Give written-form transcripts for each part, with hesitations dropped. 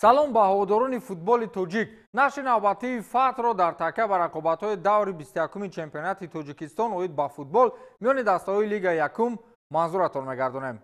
Салом ба ҳаводорони футболи тоҷик. Нашри навбатии Фатҳро дар такя ба рақобатҳои даври 21-уми чемпионати Тоҷикистон оид ба футбол миёни дастаҳои Лигаи якум манзуратон мегардонем.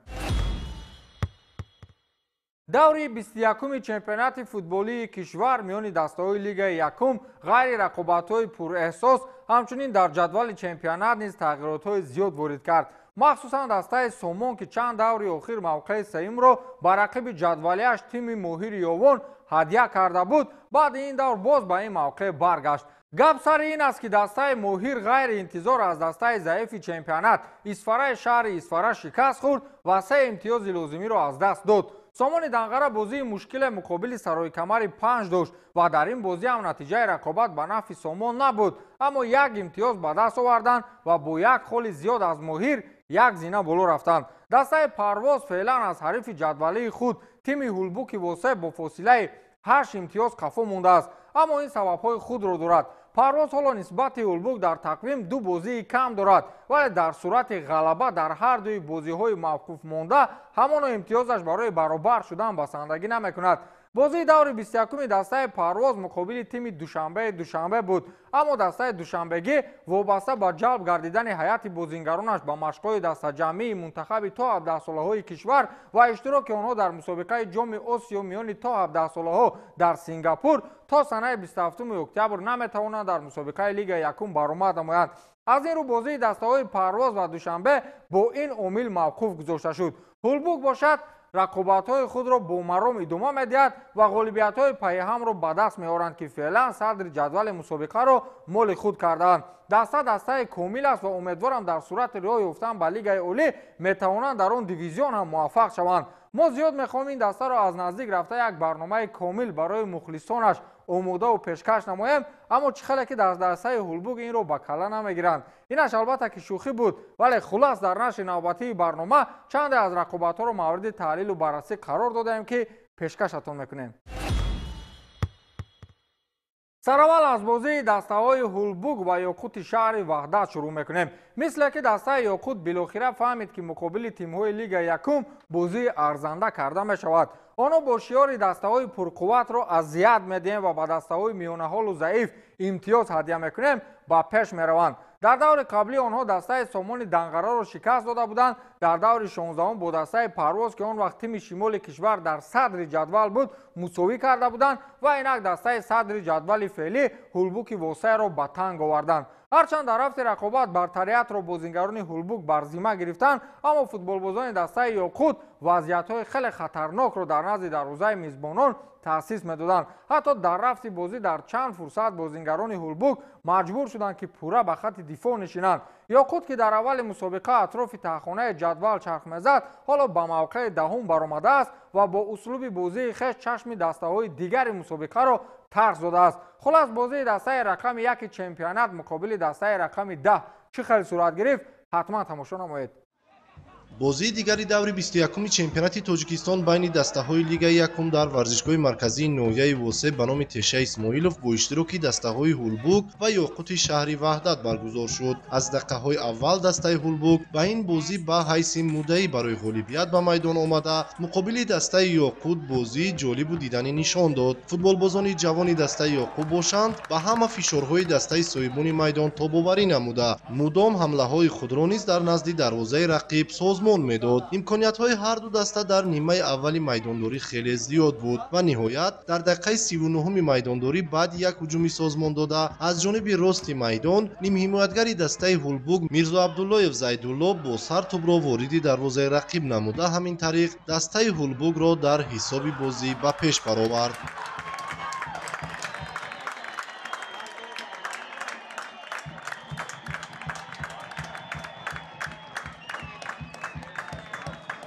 Даври 21-уми чемпионати футболии кишвар миёни дастаҳои Лигаи якум ғайри рақобатҳои пурэҳсос ҳамчунин дар ҷадвали чемпионат низ тағйиротҳои зиёд ворид кард. Махсусан дастаи Сомон, ки чанд даври охир мавқеи сеюмро ба рақиби ҷадвалиаш тими Моҳири Ёвон ҳадя карда буд, баъди ин давр боз ба ин мавқеъ баргашт. Гап сари ин аст, ки дастаи Моҳир ғайри интизор аз дастаи заифи чемпионат Исфараи шаҳри Исфара шикаст хӯрд ва се имтиёзи лозимиро аз даст дод. Сомони Данғара бозии мушкиле муқобили Сарои-Камари 5 дошт ва дар ин бозӣ ҳам натиҷаи рақобат ба нафъи Сомон набуд, аммо як имтиёз ба даст оварданд ва бо як холи зиёд аз Моҳир як зина боло рафтанд. Дастаи Парвоз феълан аз ҳарифи ҷадвалии худ тими Ҳулбуки Восеъ бо фосилаи 8 имтиёз қафо мондааст, аммо ин сабабҳои худро дорад. Парвоз ҳоло нисбати Ҳулбук дар тақвим ду бозии кам дорад, вале дар сурати ғалаба дар ҳар дуи бозиҳои мавқуф монда ҳамоно имтиёзаш барои баробар шудан басандагӣ намекунад. Бозии даври 21-уми дастаи Парвоз муқобили тими Душанбеи Душанбе буд, аммо дастаи душанбегӣ вобаста ба ҷалб гардидани ҳайати бозингаронаш ба машқҳои дастаҷамъии мунтахаби то 17-солаҳои кишвар ва иштироки онҳо дар мусобиқаи Ҷоми Осиё миёни то 17-солаҳо дар Сингапур то санаи 27 октябр наметавонанд дар мусобиқаи Лигаи якум баромад намоянд. Аз ин рӯ бозии дастаҳои Парвоз ва Душанбе бо ин омил мавқуф гузошта шуд. Ҳулбук бошад рақобатҳои худро бо маром идома медиҳад ва ғолибиятҳои пайҳамро ба даст меоранд, ки феълан садри ҷадвали мусобиқаро моли худ кардаанд. Даста дастаи комил аст ва умедворам дар сурати роҳ ёфтан ба Лигаи олӣ метавонанд дар он дивизион ҳам муваффақ шаванд. Мо зиёд мехоҳем ин дастаро аз наздик рафта як барномаи комил барои мухлисонаш омодаву пешкаш намоем, аммо чӣ хеле ки дар дастаи Ҳулбук инро ба калла намегиранд. Инаш албатта ки шӯхӣ буд, вале хулас дар нашри навбатии барнома чанде аз рақобатҳоро мавриди таҳлилу баррасӣ қарор додаем, ки пешкашатон мекунем. Сараввал аз бозии дастаҳои Ҳулбук ва Ёқути шаҳри Ваҳдат шурӯъ мекунем. Мисле ки дастаи Ёқут билохира фаҳмид, ки муқобили тимҳои Лигаи якум бозии арзанда карда мешавад. Онҳо бо шиёри дастаҳои пурқувватро азият медиҳем ва ба дастаҳои миёнаҳолу заиф имтиёз ҳадя мекунем ба пеш мераванд. Дар даври қаблӣ онҳо дастаи Сомони Данғараро шикаст дода буданд. Дар даври 16-ум бо дастаи Парвоз, ки он вақт тими шимоли кишвар дар садри ҷадвал буд, мусовӣ карда буданд ва инак дастаи садри ҷадвали феълӣ Ҳулбуки Восеъро ба танг оварданд. Ҳарчанд дар рафти рақобат бартариятро бозингарони Ҳулбук бар зимма гирифтанд, аммо футболбозони дастаи Ёқут вазъиятҳои хеле хатарнокро дар назди дарвозаи мизбонон таъсис медоданд. Ҳатто дар рафти бозӣ дар чанд фурсат бозингарони Ҳулбук маҷбур шуданд, ки пурра ба хатти дифоъ нишинанд. Ёқут, ки дар аввали мусобиқа атрофи таҳхонаи ҷадвал чарх мезад, ҳоло ба мавқеи даҳум баромадааст ва бо услуби бозии хеш чашми дастаҳои дигари мусобиқаро тарс додааст. Хулас бозии дастаи рақами 1 чемпионат муқобили дастаи рақами 10 чӣ хел сурат гирифт, ҳатман тамошо намоед. Бозии дигари даври 21-уми чемпионати Тоҷикистон байни дастаҳои Лигаи якум дар варзишгоҳи марказии ноҳияи Восеъ ба номи Теша Исмоилов бо иштироки дастаҳои Ҳулбук ва Ёқути шаҳри Ваҳдат баргузор шуд. Аз дақиқаҳои аввал дастаи Ҳулбук ба ин бозӣ ба ҳайси муддаӣ барои ғолибият ба майдон омада, муқобили дастаи Ёқут бозии ҷолибу диданӣ нишон дод. Футболбозони ҷавони дастаи Ёқут бошанд, ба ҳама фишорҳои дастаи соҳибони майдон тобоварӣ намуда, мудом ҳамлаҳои худро низ дар назди дарвозаи рақиб созмон медод. Имкониятҳои ҳар ду даста дар нимаи аввали майдондорӣ хеле зиёд буд ва ниҳоят дар дақиқаи 39-уми майдондорӣ баъди як ҳуҷуми созмон дода аз ҷониби рости майдон нимҳимоятгари дастаи Ҳулбук Мирзо Абдуллоев Зайдулло бо сар тӯбро вориди дарвозаи рақиб намуда, ҳамин тариқ дастаи Ҳулбукро дар ҳисоби бозӣ ба пеш баровард.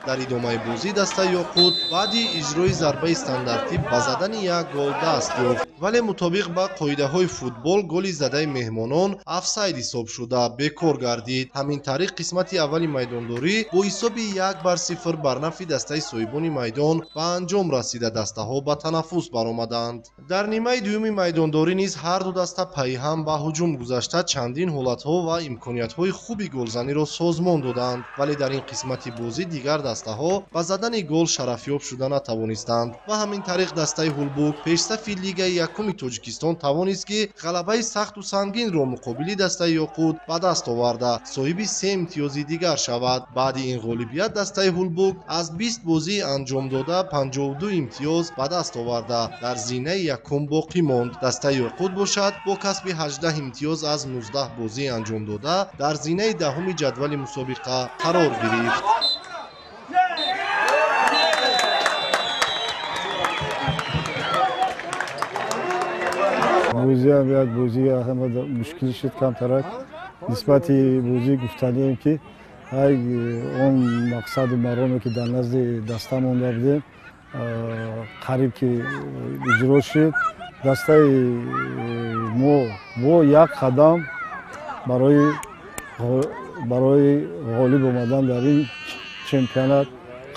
Дар идомаи бозӣ дастаи Ёқут баъди иҷрои зарбаи стандартӣ ба задани як гол даст ёфт, вале мутобиқ ба қоидаҳои футбол голи задаи меҳмонон офсайд ҳисоб шуда бекор гардид. Ҳамин тариқ қисмати аввали майдондорӣ бо ҳисоби 1-0 бар нафъи дастаи соҳибони майдон ба анҷом расида, дастаҳо ба танаффус баромаданд. Дар нимаи дуюми майдондорӣ низ ҳар ду даста пайҳам ба ҳуҷум гузашта чандин ҳолатҳо ва имкониятҳои хуби голзаниро созмон доданд, вале дар ин қисмати бозӣ дигар дастаҳо ба задани гол шарафёб шуда натавонистанд ва ҳамин тариқ дастаи Ҳулбук пешсафи Лигаи якуми Тоҷикистон тавонист, ки ғалабаи сахту сангинро муқобили дастаи Ёқут ба даст оварда, соҳиби 3 имтиёзи дигар шавад. Баъди ин ғолибият дастаи Ҳулбук аз 20 бозии анҷомдода 52 имтиёз ба даст оварда, дар зинаи якум боқӣ монд. Дастаи Ёқут бошад бо касби 18 имтиёз аз 19 бозии анҷомдода дар зинаи даҳуми ҷадвали мусобиқа қарор гирифт. Бозиам як бозии ҳама мушкил шуд камтарак. Нисбати бозӣ гуфтанием, ки ай он мақсаду мароме, ки дар назди даста монда будем, қариб ки иҷро шуд. Дастаи мо бо як қадам барои ғолиб омадан дар ин чемпионат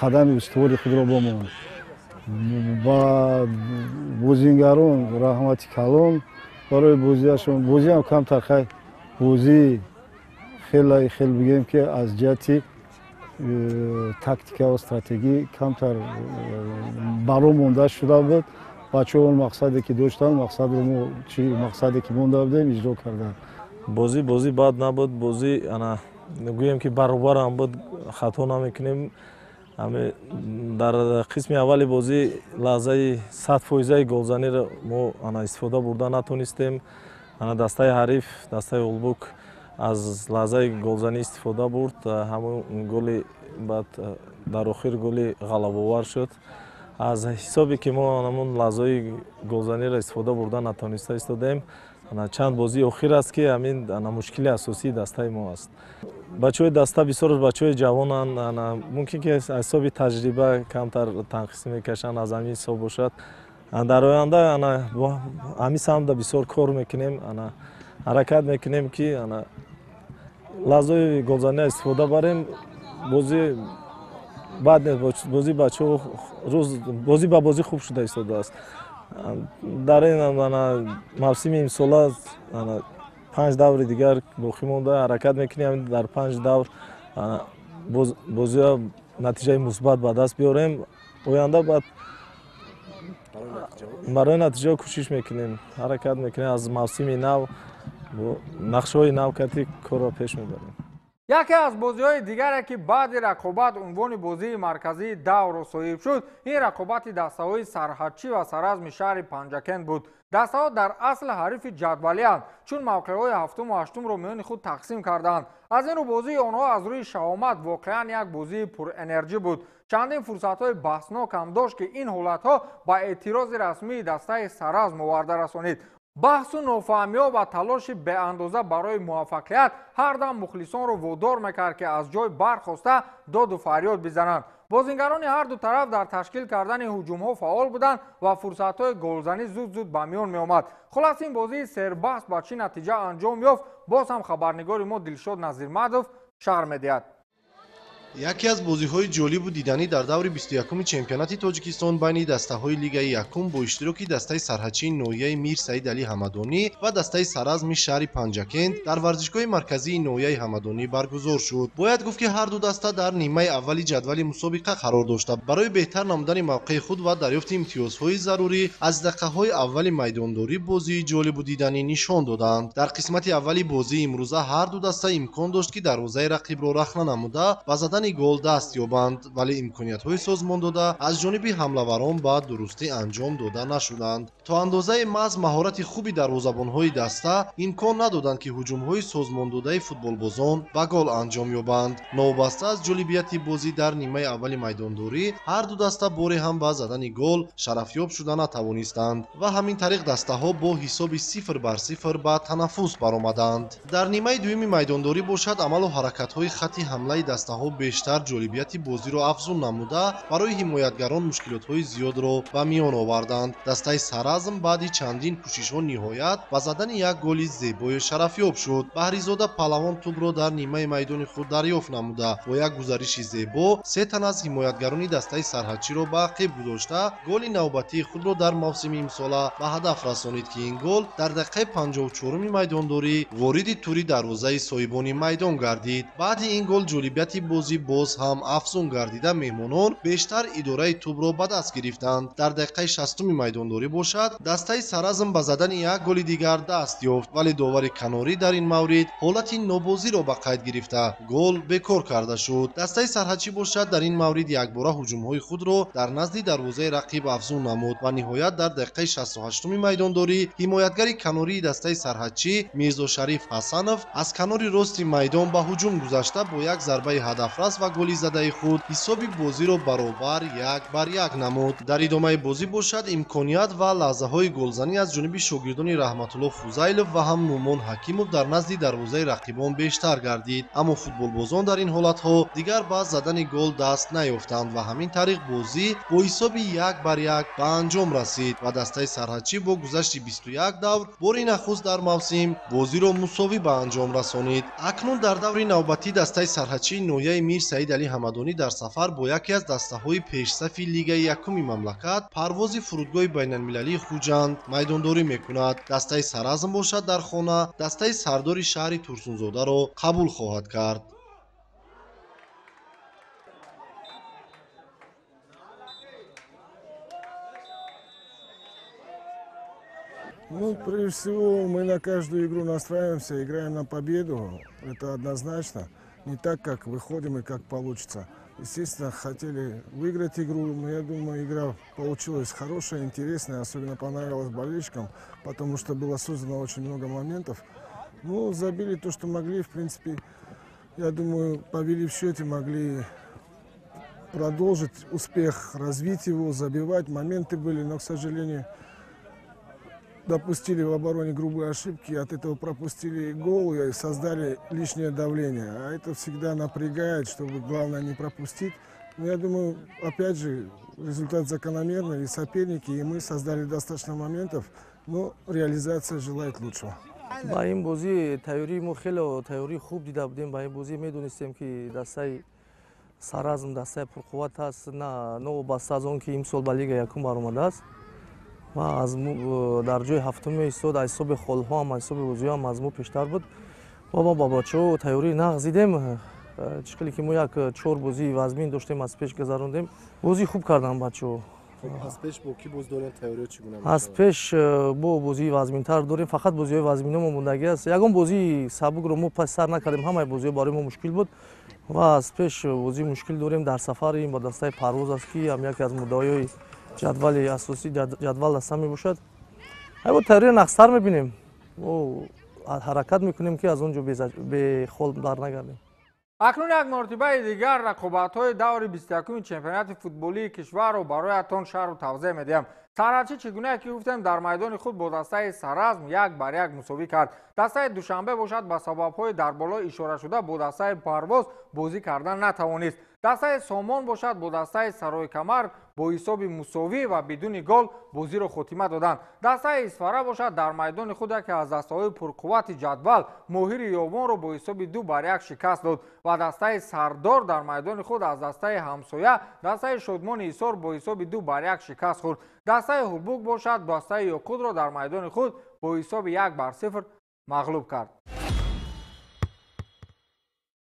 қадами устувори худро бомонд. Ба бозингарон раҳмати калон барои бозиашон. Бозиам камтар хай бозии хеле хел бигем, ки аз ҷиҳати тактика ва стратегӣ камтар баро монда шуда буд. Бачаҳо он мақсаде ки доштанд, мақсадро мо чи мақсаде ки монда будем иҷро карданд. Бозӣ бад набуд, бозӣ ана гӯем ки баробарам буд, хато намекунем. Дар қисми аввали бозӣ лаҳзаи 100% голзаниро мо ана истифода бурда натонистем. Ана дастаи ҳариф, дастаи Ҳулбук аз лаҳзаи голзанӣ истифода бурд. Ҳамон голи баъд дар охир голи ғалабовар шуд. Аз ҳисобе ки мо ҳамон лаҳзаи голзаниро истифода бурда натониста истодем. Чанд бозии охир аст, ки ҳамин мушкили асосии дастаи мо аст. Бачаҳои даста бисёр бачаҳои ҷавонанд, мумкин ки аз ҳисоби таҷриба камтар танқисӣ мекашанд, аз ҳамин ҳисоб бошад. Дар оянда ҳамин самтда бисёр кор мекунем, ҳаракат мекунем, ки лаҳзаи голзаниро истифода барем. Бозӣ бад нест, бозии бачаҳо рӯз бозӣ ба бозӣ хуб шуда истодааст. Дар ин мавсими имсола 5 даври дигар боқӣ монда, ҳаракат мекунем дар 5 давр бозиҳо натиҷаи мусбат ба даст биёрем. Оянда баъд барои натиҷаҳо кӯшиш мекунем, ҳаракат мекунем, аз мавсими нав бо нақшаҳои нав кати корро пеш мебарем. Яке аз бозиҳои дигаре, ки баъди рақобат унвони бозии марказии даврро соҳиб шуд, ин рақобати дастаҳои Сарҳадчӣ ва Саразми шаҳри Панҷакент буд. Дастаҳо дар асл ҳарифи ҷадвалианд, чун мавқеъҳои ҳафтуму ҳаштумро миёни худ тақсим карданд. Аз ин рӯ бозии онҳо аз рӯи шаҳомат воқеан як бозии пурэнерҷӣ буд. Чандин фурсатҳои баҳснок ҳам дошт, ки ин ҳолатҳо ба эътирози расмии дастаи Саразм оварда расонид. Баҳсу нофаҳмиҳо ва талоши беандоза барои муваффақият ҳар дам мухлисонро водор мекард, ки аз ҷой бархоста доду фарёд бизананд. Бозингарони ҳар ду тараф дар ташкил кардани ҳуҷумҳо фаъол буданд ва фурсатҳои голзанӣ зуд-зуд ба миён меомад. Хулас, ин бозии сербаҳс ба чӣ натиҷа анҷом ёфт, боз ҳам хабарнигори мо Дилшод Назирмадов шарҳ медиҳад. Яке аз бозиҳои ҷолибу диданӣ дар даври 21-уми чемпионати Тоҷикистон байни дастаҳои Лигаи якум бо иштироки дастаи Сарҳадчии ноҳияи Мир Саид Алӣ Ҳамадонӣ ва дастаи Саразми шаҳри Панҷакент дар варзишгоҳи марказии ноҳияи Ҳамадонӣ баргузор шуд. Бояд гуфт, ки ҳар ду даста дар нимаи аввали ҷадвали мусобиқа қарор дошта, барои беҳтар намудани мавқеи худ ва дарёфти имтиёзҳои зарурӣ аз дақиқаҳои аввали майдондорӣ бозии ҷолибу диданӣ нишон доданд. Дар қисмати аввали бозии имрӯза ҳар ду даста имкон дошт, ки дарвозаи рақибро рахна намуда ба задани гол даст ёбанд, вале имкониятҳои созмон дода аз ҷониби ҳамлаварон ба дурустӣ анҷом дода нашуданд. То андозаи маҳз маҳорати хуби дарвозабонҳои даста имкон надоданд, ки ҳуҷумҳои созмондодаи футболбозон ба гол анҷом ёбанд. Новобаста аз ҷолибияти бозӣ дар нимаи аввали майдондорӣ ҳар ду даста боре ҳам ба задани гол шарафёб шуда натавонистанд ва ҳамин тариқ дастаҳо бо ҳисоби 0-0 ба танаффус баромаданд. Дар нимаи дуюми майдондорӣ бошад, амалу ҳаракатҳои хатти ҳамлаи дастаҳо бештар ҷолибияти бозиро афзун намуда, барои ҳимоятгарон мушкилотҳои зиёдро ба миён оварданд. Дастаи Саразм баъди чандин кӯшишҳо ниҳоят ба задани як голи зебои шарафёб шуд. Баҳризода паҳлавон тӯбро дар нимаи майдони худ дарёфт намуда, бо як гузариши зебо се тан аз ҳимоятгарони дастаи Сарҳадчиро ба ақиб гузошта, голи навбатии худро дар мавсими имсола ба ҳадаф расонид, ки ин гол дар дақиқаи 54-уми майдондорӣ вориди тури дарвозаи соҳибони майдон гардид. Баъди ин гол ҷолибияти бозӣ бозӣ боз ҳам афзун гардида меҳмонон бештар идораи тӯбро ба даст гирифтанд. Дар дақиқаи 60-уми майдондорӣ бошад, дастаи Саразм ба задани як голи дигар даст ёфт, вале довари канорӣ дар ин маврид ҳолати нобозиро ба қайд гирифта гол бекор карда шуд. Дастаи Сарҳадчӣ бошад, дар ин маврид якбора ҳуҷумҳои худро дар назди дарвозаи рақиб афзун намуд ва ниҳоят дар дақиқаи 68-уми майдондорӣ ҳимоятгари канории дастаи Сарҳадчӣ Мирзошариф Ҳасанов аз канори рости майдон ба ҳуҷум гузашта бо як зарбаи ҳадафрас ва голи задаи худ ҳисоби бозиро баробар 1-1 намуд. Дар идомаи бозӣ бошад, имконият ва лаҳзаҳои голзанӣ аз ҷониби шогирдони Раҳматулло Фузайлов ва ҳам Нумон Ҳакимов дар назди дарвозаи рақибон бештар гардид, аммо футболбозон дар ин ҳолатҳо дигар ба задани гол даст наёфтанд ва ҳамин тариқ бозӣ бо ҳисоби 1-1 ба анҷом расид ва дастаи Сарҳадчӣ бо гузашти 21 давр бори нахуст дар мавсим бозиро мусовӣ ба анҷом расонид. Акнун дар даври навбатӣ дастаи Сарҳадчии ноҳияи Мир Саид Алӣ Ҳамадонӣ дар сафар бо яке аз дастаҳои пешсафи Лигаи якуми мамлакат Парвози фурудгоҳи байналмилалии Хуҷанд майдондорӣ мекунад. Дастаи Саразм бошад, дар хона дастаи Сардори шаҳри Турсунзодаро қабул хоҳад кард. Ну, прежде всего, мы на каждую игру настраиваемся, играем на победу. Это однозначно. Не так, как выходим и как получится. Естественно, хотели выиграть игру, но я думаю, игра получилась хорошая, интересная, особенно понравилась болельщикам, потому что было создано очень много моментов. Ну, забили то, что могли, в принципе, я думаю, повели в счете, могли продолжить успех, развить его, забивать. Моменты были, но, к сожалению, допустили в обороне грубые ошибки, от этого пропустили гол и создали лишнее давление. А это всегда напрягает, чтобы главное не пропустить. Но я думаю, опять же, результат закономерный, и соперники, и мы создали достаточно моментов, но реализация желает лучшего. Ба ин бозӣ тайёрии мо хеле тайёрии хуб дида будем. Ба ин бозӣ медонистем, ки дастаи Саразм дастаи пурқувват аст, на новобаста аз он ки имсол ба Лига якум баромадааст ва аз дар ҷои ҳафтум меистод, аз ҳисоби холҳо ҳам, аз ҳисоби бозиҳо ҳам аз мо пештар буд. Ва мо ба бачаҳо тайёрии нағз дидем. Чӣ хеле ки мо як 4 бозии вазмин доштем, аз пеш гузарондем. Бозӣ хуб карданд бачаҳо. Аз пеш бо кӣ боз дорем тайёриҳо чӣ гуна? Аз пеш бо бозии вазминтар дорем, фақат бозиҳои вазмино мо мондагӣ аст. Ягон бозии сабукро мо пас сар накардем, ҳамаи бозиҳо барои мо мушкил буд ва аз пеш бозии мушкил дорем. Дар сафари ин ба дастаи Парвоз аст, ки ҳам яке аз муддаоиҳои ҷадвали асосӣ ҷадвал даста мебошад. Ҳайво тайёриро нақстар мебинем, мо ҳаракат мекунем, ки аз он ҷо бехол барнагардем. Акнун як мартибаи дигар рақобатҳои даври 21-уми чемпионати футболии кишварро бароятон шарҳу тавзеҳ медиҳам. Сарҳадчӣ чӣ гуна ки гуфтем, дар майдони худ бо дастаи Саразм 1-1 мусовӣ кард. Дастаи Душанбе бошад, ба сабабҳои дар боло ишорашуда бо дастаи Парвоз бозӣ кардан натавонист. Дастаи Сомон бошад, бо дастаи Сарои Камар бо ҳисоби мусовӣ ва бидуни гол бозиро хотима доданд. Дастаи Исфара бошад, дар майдони худ яке аз дастаҳои пурқуввати ҷадвал Моҳири Ёвонро бо ҳисоби 2-1 шикаст дод ва дастаи Сардор дар майдони худ аз дастаи ҳамсоя дастаи Шодмони Ҳисор бо ҳисоби 2-1 шикаст хӯрд. Дастаи Ҳулбук бошад, дастаи Ёқутро дар майдони худ бо ҳисоби 1-0 мағлуб кард.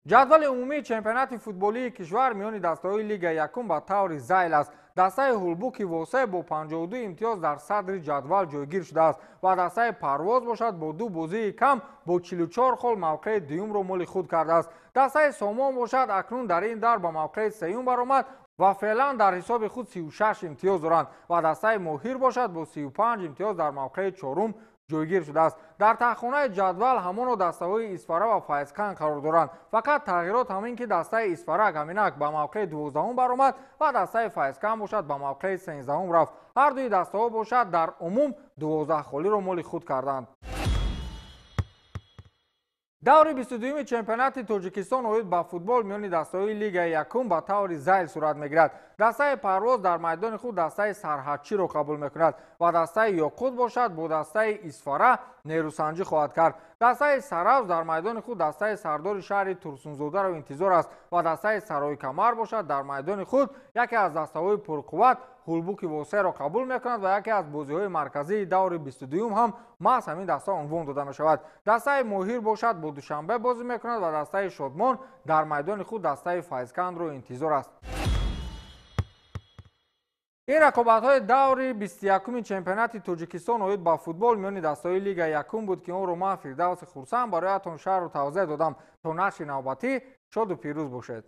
Ҷадвали умумии чемпионати футболии кишвар миёни дастаҳои Лигаи якум ба таври зайл аст. Дастаи Ҳулбуки Восе бо 52 имтиёз дар садри ҷадвал ҷойгир шудааст ва дастаи Парвоз бошад, бо 2 бозии кам бо 44 хол мавқеи дуюмро моли худ кардааст. Дастаи Сомон бошад, акнун дар ин дар ба мавқеи сеюм баромад ва феълан дар ҳисоби худ 36 имтиёз доранд ва дастаи Моҳир бошад, бо 35 имтиёз дар мавқеи чорум ҷойгир шудааст. Дар таҳхонаи ҷадвал ҳамоно дастаҳои Исфара ва Файзканд қарор доранд. Фақат тағйирот ҳамин ки дастаи Исфара ҳаминак ба мавқеи 12-ум баромад ва дастаи Файзканд бошад, ба мавқеи 13-ум рафт. Ҳар дуи дастаҳо бошад, дар умум 12 холиро моли худ карданд. Даври 22-юми чемпионати Тоҷикистон оид ба футбол миёни дастаҳои Лигаи якум ба таври зайл сурат мегирад. Дастаи Парвоз дар майдони худ дастаи Сарҳадчиро қабул мекунад ва дастаи Ёқут бошад, бо дастаи Исфара нерӯсанҷӣ хоҳад кард. Дастаи Саравз дар майдони худ дастаи Сардори шаҳри Турсунзодаро интизор аст ва дастаи Сарои Камар бошад, дар майдони худ яке аз дастаҳои пурқувват Ҳулбуки Восеро қабул мекунад ва яке аз бозиҳои марказии даври 22-юм ҳам маҳз ҳамин даста унвон дода мешавад. Дастаи Моҳир бошад, бо Душанбе бозӣ мекунад ва дастаи Шодмон дар майдони худ дастаи Файзкандро интизор аст. Ин рақобатҳои даври 21-уми чемпионати Тоҷикистон оид ба футбол миёни дастаҳои Лигаи якум буд, ки онро ман, Фирдавси Хурсанд, бароятон шарҳу тавзеҳ додам. То нашри навбатӣ шоду пирӯз бошед.